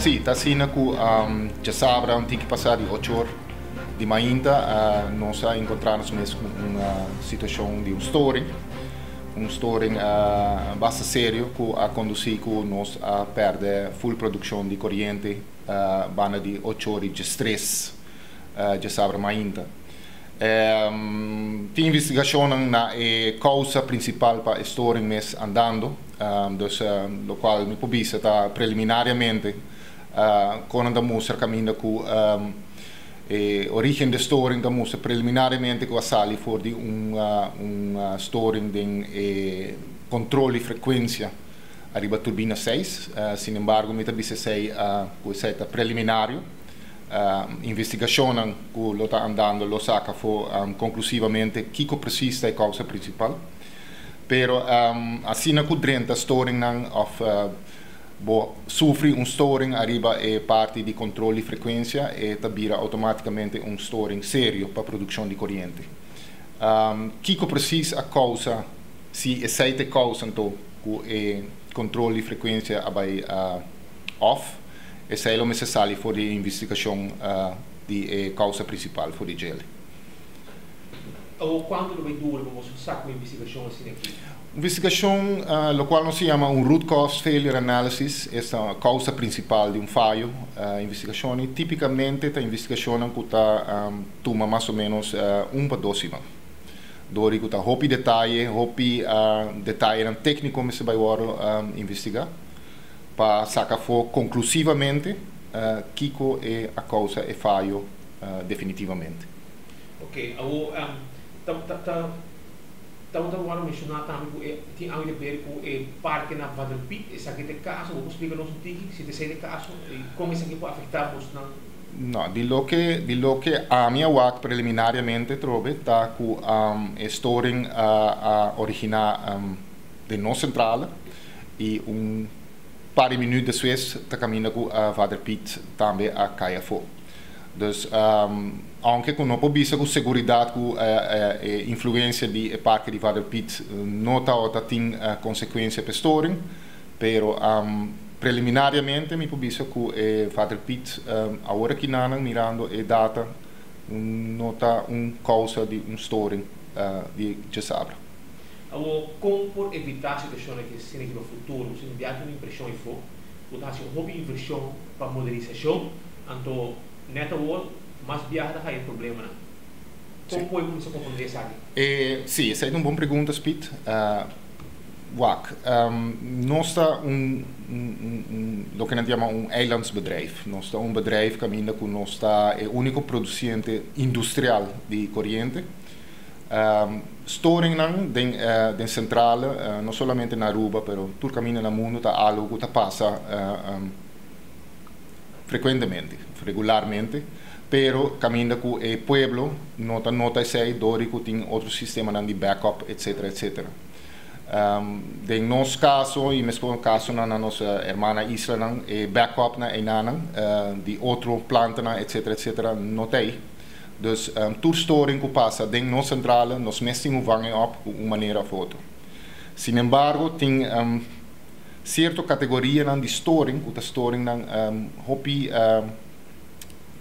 Si, ta asina ku djasabra un tiki pasá di 8 or di mainta nos a enkontrá nos mes ku un situashon di un storing, un storing basta serio ku a kondusí ku nos a pèrdè full produkshon di koriente banda di 8:13 djasabra mainta. Tin investigashonnan na e kousa prinsipal pa e storing mes andando, dus lokual mi por bisa ta preliminariamente kon nan ta mustra kaminda ku e origen di e storing ta mustra preliminariamente ku a sali for di un storing den e kontrol di frekuensia ariba turbina 6. Sinembargo, mi ta bisa esei ku esei ta preliminario. Investigashonnan ku lo ta andando lo saka afó konklusivamente kiko presis ta e kousa prinsipal. Pero asina ku drenta storingnan òf bo sufri un storing ariba e parti di kontrol di frekuensia, e ta bira outomátikamente un storing serio pa produkshon di koriente. Kiko presis a kousa, si esei ta e kousa anto ku e kontrol di frekuensia a bai off, esei lo mester sali for di e investigashon di e kousa prinsipal for di djele. Awor kuantu lo bai dura pa boso sa ku investigashon asina aki? Investigashon, lokual nos ta yama un root cause failure analysis, esta kousa prinsipal di un fayo. Investigashon ei tipikamente ta investigashonnan ku ta tuma mas o ménos 1 pa 2 siman. Dor di ku ta hopi detaye, hopi detayenan tékniko mester bai wòrdu investigá pa saka afó konklusivamente kiko e a kousa e fayo definitivamente. Ok, awor ta wòrdu menshoná tambe ku e tin algu di ber ku e parke na Vader Piet. Esaki ta e kaso? Bo por splika nos un tiki si ta esei e kaso i kon esaki por afektá bosnan? No, di loke ami a wak preliminariamente trobe ta ku e storing a originá den nos sentrale i un par di minüt despues ta kaminda ku Vader Piet tambe a kai afó. Dus aunke ku no por bisa ku seguridat ku e influensia di e parke di Vader Piet no ta tin konsekuensia pa e storing, pero preliminariamente mi por bisa ku e Vader Piet awor aki nan mirando e data no ta un kousa di un storing di djasabra. Awor, kon por evitá situashon ku asina aki den futuro? Si un tin un impreshon afó, ku ta hasi un hopi invershon pa modernisashon, anto nèt awor mas biaha ta haña problemanan. Kon por kuminsá komprondé esaki? Si, esei ta un bon pregunta, Speed. Wak, nos ta un loke nan ta yama un eilandsbedrijf. Nos ta un bedrijf kaminda ku nos ta e úniko produsente industrial di koriente. Storingnan den sentrale, no solamente na Aruba, pero tur kaminda na mundu ta algu ku ta pasa frekuentemente, regularmente, pero kaminda ku e pueblo no ta nota esei dor ku tin otro sistemanan di backup, etc. etc. Den nos kaso i mesun kaso na nos hermana islanan, e backup na einan di otro plantanan, etc. etc. no tin. Dus tur storing ku pasa den nos sentrale, nos mes tin ku vang e op ku un manera òf otro. Sin embargo, tin sierto kategorianan di storing, ku ta storingnan hopi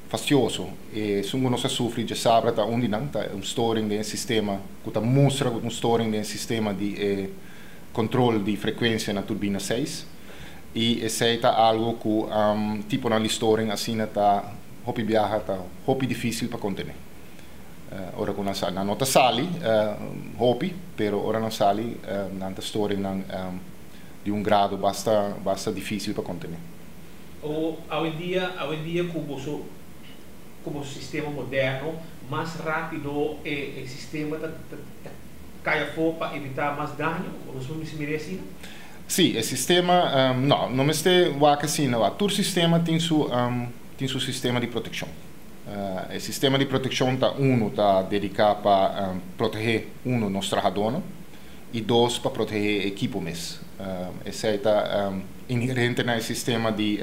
fastioso. Esun ku nos a sufri djasabra ta un di nan, ta un storing den sistema, ku ta mustra un storing den sistema di kontrol di frekuensia na turbina 6. I esei ta algu ku tiponan di storing asina ta hopi biaha ta hopi difísil pa kontené. Ora ku nan sali, nan no ta sali hopi, pero ora nan sali, nan ta storingnan di un grado basta basta difísil pa kontené. O awendia ku sistema moderno, mas rápido e sistema ta kai afó pa evitá mas daño? Bo por mira asina? Si, e sistema, no, no mester wak asina, no. Tur sistema tin su sistema di protekshon. E sistema di protekshon ta unu, ta dediká pa protegé unu, nos trahadónan, i dos, pa protegé ekipo mes. Esei ta inherente na e sistema di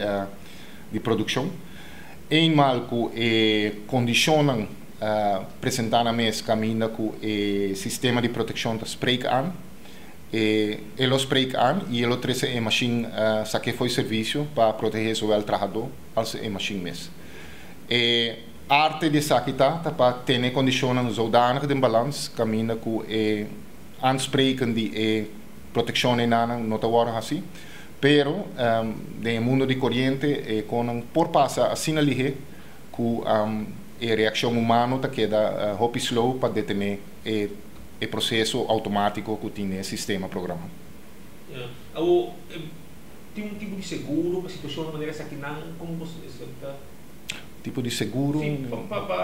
produkshon. Eenmaal ku e kondishonnan presentá na mes kaminda ku e sistema di protekshon ta spreek aan, E e lo spreek aan i e lo trese e mashin sak'é fo'i servisio pa protehé zowel trahadó als e mashin mes. E arte di esaki ta ta pa tene kondishonnan zodanig den balans kaminda ku e aanspreken di e protekshon enanan no ta wòrdu hasi. Pero den e mundo di koriente e konan por pasa asina lihé ku e reakshon humano ta keda hopi slow pa detené e e proseso outomátiko ku tin den e sistema programá. Awor, tin un tipo di seguro pa situashonnan manera esakinan? Komo bo ta? Tipo di seguro? Si, pa pa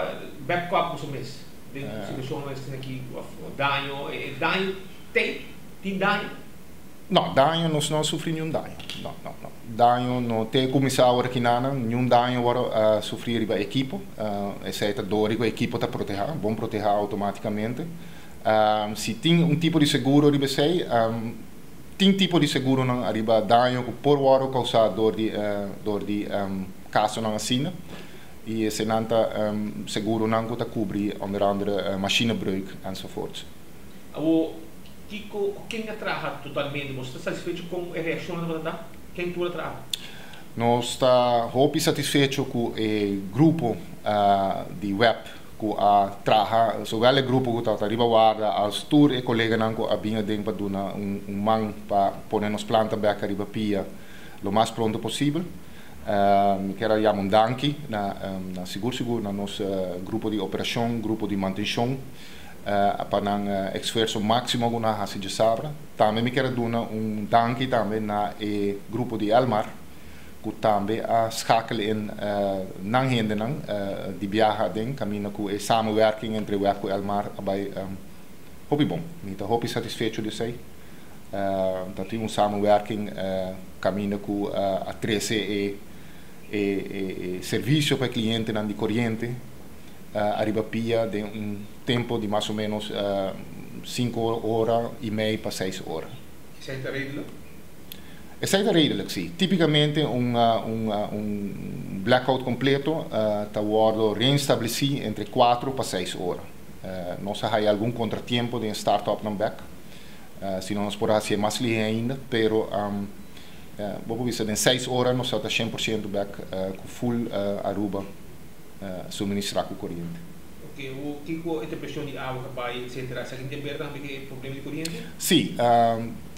backup boso mes den situashonnan asina aki òf daño, e daño tei? Tin daño? No, daño nos no a sufri niun daño. No, no, no. Daño no te kuminsá awor aki nan, niun daño wòrdu a sufri riba ekipo. Esei ta dor ku e ekipo ta protehá, bon protehá outomátikamente. Si tin un tipo di seguro riba esei, tin tipo di seguronan ariba daño ku por wòrdu kousá dor di dor di kasonan asina. I eseinan ta seguronan ku ta kubri onder andere machinebreuk enzovoorts. Awor, kiko ku ken a traha totalmente? Boso ta satisfecho kon e reakshonnan tabata ta? Ken tur a traha? Nos ta hopi satisfecho ku e grupo di web ku a traha, zowel e grupo ku tabata riba warda als tur e koleganan ku a bin aden pa duna un man pa pone nos planta bek ariba pia lo mas pronto posibel. Mi kier a yama un danki na sigur sigur na nos grupo di operashon, grupo di mantenshon, pa nan esfuerso máksimo ku nan a hasi djasabra. Tambe mi kier a duna un danki tambe na e grupo di Elmar ku tambe a skakel in nan hendenan di biaha aden kaminda ku e samenwerking entre web ku Elmar a bai hopi bon. Mi ta hopi satisfecho di esei. Ta tin un samenwerking kaminda ku a trese e e servisio pa e klientenan di koriente ariba pia den un tempo di mas o menos sinku ora i mei pa seis ora. Esei ta redelijk? Esei ta redelijk, si. Tipikamente un un blackout kompleto ta wòrdu reinstablesí entre kuatro pa seis ora. Nos a haya algun kontratiempo den e startupnan bèk, si no nos por a hasié mas lihé ainda, pero bo por bisa den seis ora nos a ta 100% bèk ku full Aruba suministrá ku koriente. Oke, awor kiko e preshon di awa ta bai etcetera, esaki tin ber tambe ku e problema di koriente? Si,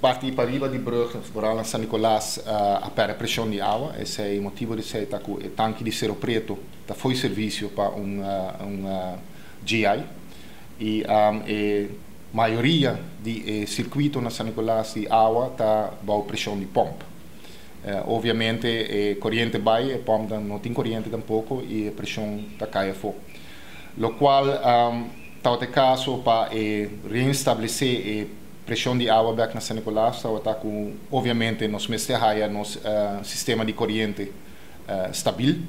parti pariba di brug, vooral na San Nicolas, a pèrdè preshon di awa. Esei motibu di esei ta ku e tanki di Cerro Preto ta fo'i servisio pa un un GI i e mayoria di e sirkuito na San Nicolas di awa ta bou preshon di pòmp. Obviamente e koriente bai, e pòmpnan no tin koriente tampoko i e preshon ta kai afó. Lokual tabata e kaso pa e reinstablesé e preshon di awa bèk na San Nicolas tabata ku obviamente nos mester haya nos sistema di koriente stabil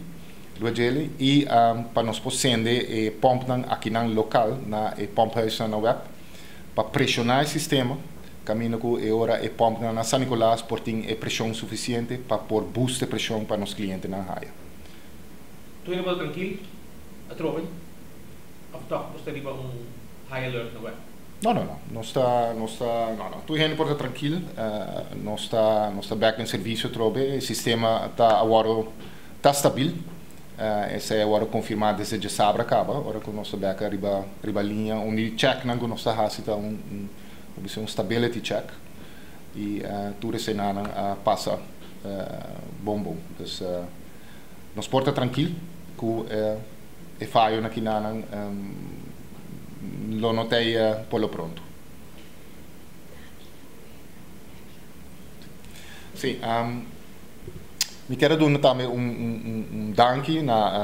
riba djele i pa nos por sende e pòmpnan akinan lokal na e pòmphuisnan na web pa preshoná e sistema. Kaminda ku e ora e pòmpnan na San Nicolas por tin e preshon sufisiente pa por boost e preshon pa nos klientenan haya. Tur hende por ta trankil atrobe òf tòg bo sta riba un high alert na web? No, no, no. Nos ta, nos ta, no, no. Tur hende por ta trankil. Nos ta, nos ta bèk den servisio atrobe. E sistema ta awor ta stabil. Esei a wòrdu konfirmá desde djasabra kaba, ora ku nos ta bèk riba riba liña. Un di chèknan ku nos ta hasi ta un un. Bo bisa un stability check y tur esenanan a pasa bon bon. Dus nos por ta trankil cu e fayonan kinanan lo no ta ey por lo pronto. Si, mi kier a duna tambe un danki na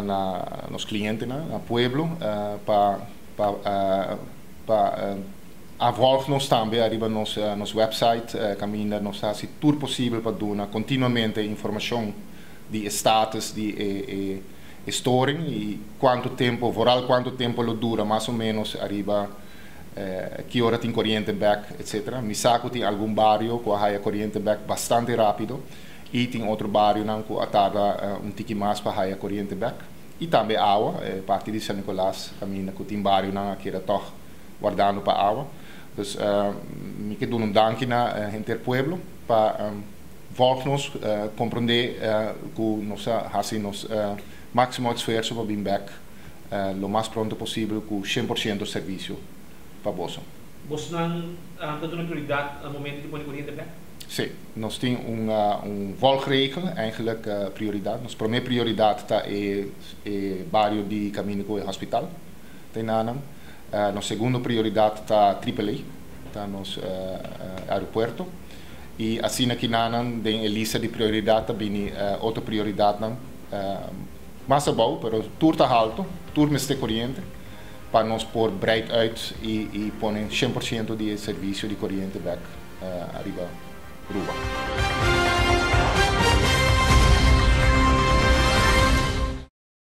nos clientenan, na pueblo pa pa. A volg nos tambe ariba nos nos website kaminda nos ta hasi tur posibel pa duna kontinuamente informashon di e status di e e e storing i kuantu tempu, vooral kuantu tempu lo dura mas o menos ariba ki ora tin koriente bek etcetera. Mi sa ku tin algun bario ku a haya koriente bek bastante rapido i tin otro barionan ku a tarda un tiki mas pa haya koriente bek i tambe awa, e parti di San Nicolas kaminda ku tin barionan a keda tòg. wardando pa awa. Dus Mi ke duna un danki na henter pueblo pa volg nos, komprondé ku nos a hasi nos máksimo esfuerso pa bin bèk lo mas pronto posibel ku 100% servisio pa boso. Bosnan ta duna prioridat na momento di pone koriente bèk? Sí, nos tin un volgregel, eigenlijk prioridat. Nos promé prioridat ta e bario di kaminda ku e hospital ta enanan. Nos segundo prioridat ta Triple A, ta nos aeropuerto. I asina kinanan den e lista di prioridat ta bini otro prioridatnan mas abou, pero tur ta haltu, tur mester koriente pa nos por breid uit i pone 100% di e servisio di koriente bèk ariba Aruba.